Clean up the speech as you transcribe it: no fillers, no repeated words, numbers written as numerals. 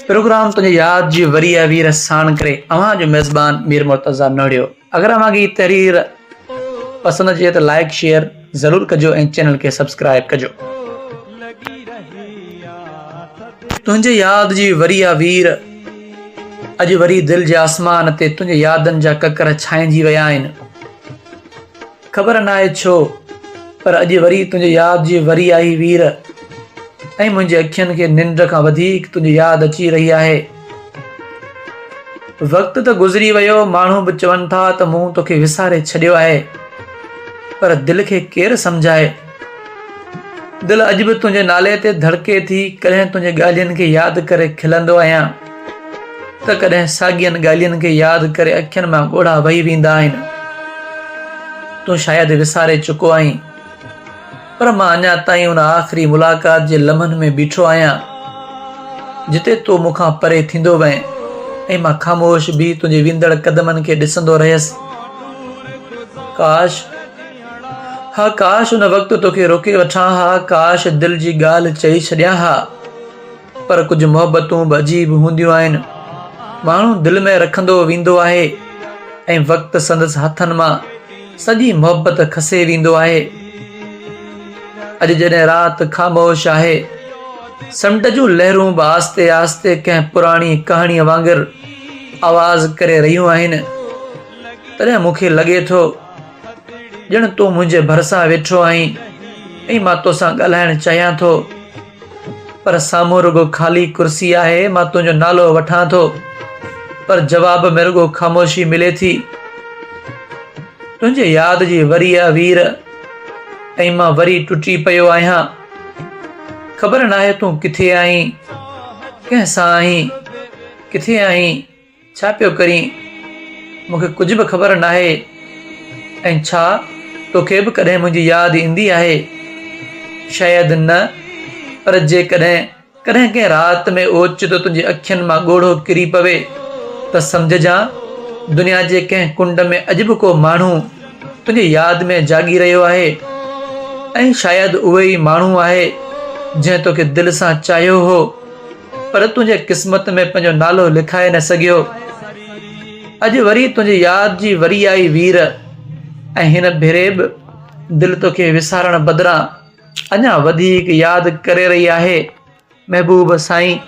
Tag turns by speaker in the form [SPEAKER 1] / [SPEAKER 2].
[SPEAKER 1] Programme تنهنجي ياد جي وري آ وير ساڻ ڪري اوهان جو ميزبان مير مرتضيٰ نوڙيو. اگر اوهان کي هي تحرير پسند اچي ته لائيڪ شيئر ضرور ڪجو ۽ چينل کي سبسڪرائيب ڪجو. تنهنجي ياد جي وري آ وير اڄ وري دل جي آسمان تي تنهنجي يادن جا ڪڪر ڇانئجي ويا آهن. خبر ناهي ڇو پر اڄ وري تنهنجي ياد جي وري آئي وير ۽ منهنجي اکين کي ننڊ کان وڌيڪ تنهنجي ياد اچي رهي آهي. وقت ته گذري ويو ماڻهو به چون ٿا ته مون توکي وساري ڇڏيو آهي پر دل کي ڪير سمجهائي. دل اڄ به تنهنجي نالي تي ڌڙڪي ٿي ڪڏهن تنهنجي ڳالهين کي ياد ڪري کلندو آهيان. ته ڪڏهن ساڳين ڳالهين کي ياد ڪري اکين مان ڳوڙها وهي ويندا آهن. تون شايد وساري چڪو آهين، پر مان اڃا تائين ان آخري ملاقات جي لمحن ۾ بيٺو آهيان، جتي تون مون کان پري ٿيندو وئين ۽ مان خاموش بيهي تنهنجي ويندڙ قدمن کي ڏسندو رهيس. ڪاش! ها ڪاش ان وقت توکي روڪي وٺان ها، ڪاش دل جي ڳالهه چئي ڇڏيان ها. پر ڪجهه محبتون به عجيب هونديون آهن. ماڻهو دل ۾ رکندو ويندو آهي ۽ وقت سندس هٿن مان سڄي محبت کسي ويندو آهي. اڄ جڏهن رات خاموش آهي، سمنڊ جون لهرون به آهستي آهستي ڪنهن پراڻي ڪهاڻيء وانگر آواز ڪري رهيون آهن، تڏهن مون کي لڳي ٿو ڄڻ تون منهنجي ڀرسان ويٺو آهين ۽ مان توسان ڳالهائڻ چاهيان ٿو. پر سامهون رڳو خالي ڪرسي آهي، مان تنهنجو نالو وٺان ٿو، پر جواب ۾ رڳو خاموشي ملي ٿي. تنهنجي ياد جي وري آ وير ۽ مان وري ٽٽي پيو آهيان. خبر ناهي تون ڪٿي آهين، ڪنهن سان آهين، ڪٿي آهين؟ ڇا پيو ڪرين؟ مون کي ڪجهه به خبر ناهي. ۽ ڇا توکي به ڪڏهن منهنجي ياد ايندي آهي؟ شايد نه، پر جيڪڏهن ڪڏهن ڪنهن رات ۾ اوچتو تنهنجي اکين مان ڳوڙهو ڪري پوي ته سمجهجان دنيا جي ڪنهن ڪنڊ ۾ اڄ به ڪو ماڻهو تنهنجي ياد ۾ جاڳي رهيو آهي ۽ شايد اهو ئي ماڻهو آهي جنهن توکي دل سان چاهيو هو. پر تنهنجي قسمت ۾ پنهنجو نالو لکائي نه سگهيو. اڄ وري تنهنجي ياد جي وري آئي وير ۽ هن ڀيري به دل توکي وسارڻ بدران اڃا وڌيڪ ياد ڪري رهي آهي. محبوب سائين!